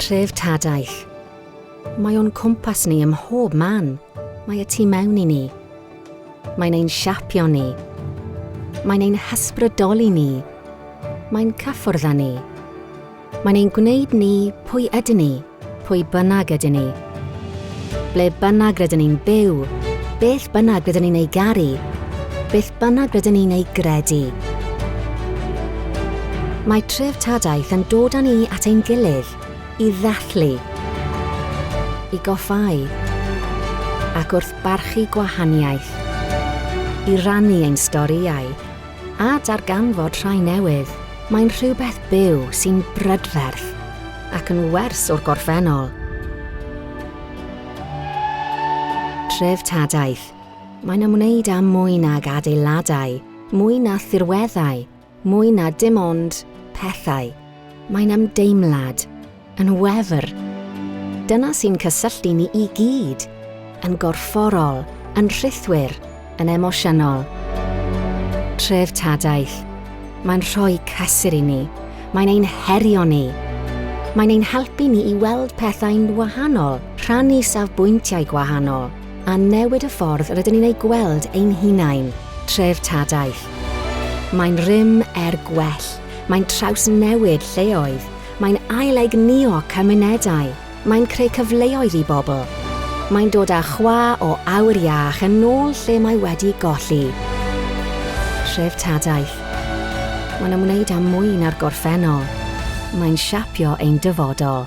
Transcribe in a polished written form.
Treftadaeth. Mae o'n cwmpas ni ym mhob man. Mae y tu mewn i ni. Mae'n ein siapio ni. Mae'n ein hysbrydoli ni. Mae'n cyffwrdd â ni. Mae'n ein gwneud ni pwy ydyn ni, pwy bynnag ydyn ni. Ble bynnag rydyn ni'n byw, beth bynnag rydyn ni'n ei garu, beth bynnag rydyn ni'n ei gredu. Mae treftadaeth yn dod â ni at ein gilydd i ddathlu, i goffáu, ac wrth barchu gwahaniaeth, i rannu ein storïau, A darganfod rhai newydd, mae'n rhywbeth byw sy'n brydferth ac yn wers o'r gorffennol. Treftadaeth. Mae'n ymwneud â mwy nag adeiladau, mwy na thirweddau, mwy na dim ond pethau. Mae'n ymdeimlad. Yn wefr. Dyna sy'n cysylltu ni i gyd, yn gorfforol, yn rhithwir, yn emosiynol. Treftadaeth. Mae'n rhoi cysur i ni. Mae'n ein herio ni. Mae'n ein helpu ni i weld pethau'n wahanol, rhannu safbwyntiau gwahanol, a newid y ffordd rydyn ni'n ei gweld ein hunain. Treftadaeth. Mae'n rym er gwell. Mae'n trawsnewid lleoedd. Mae'n ail-egnïo cymunedau. Mae'n creu cyfleoedd i bobl. Mae'n dod â chwa o awyr iach yn ôl lle mae wedi golli. Treftadaeth. Mae'n ymwneud â mwy na'r gorffennol. Mae'n siapio ein dyfodol.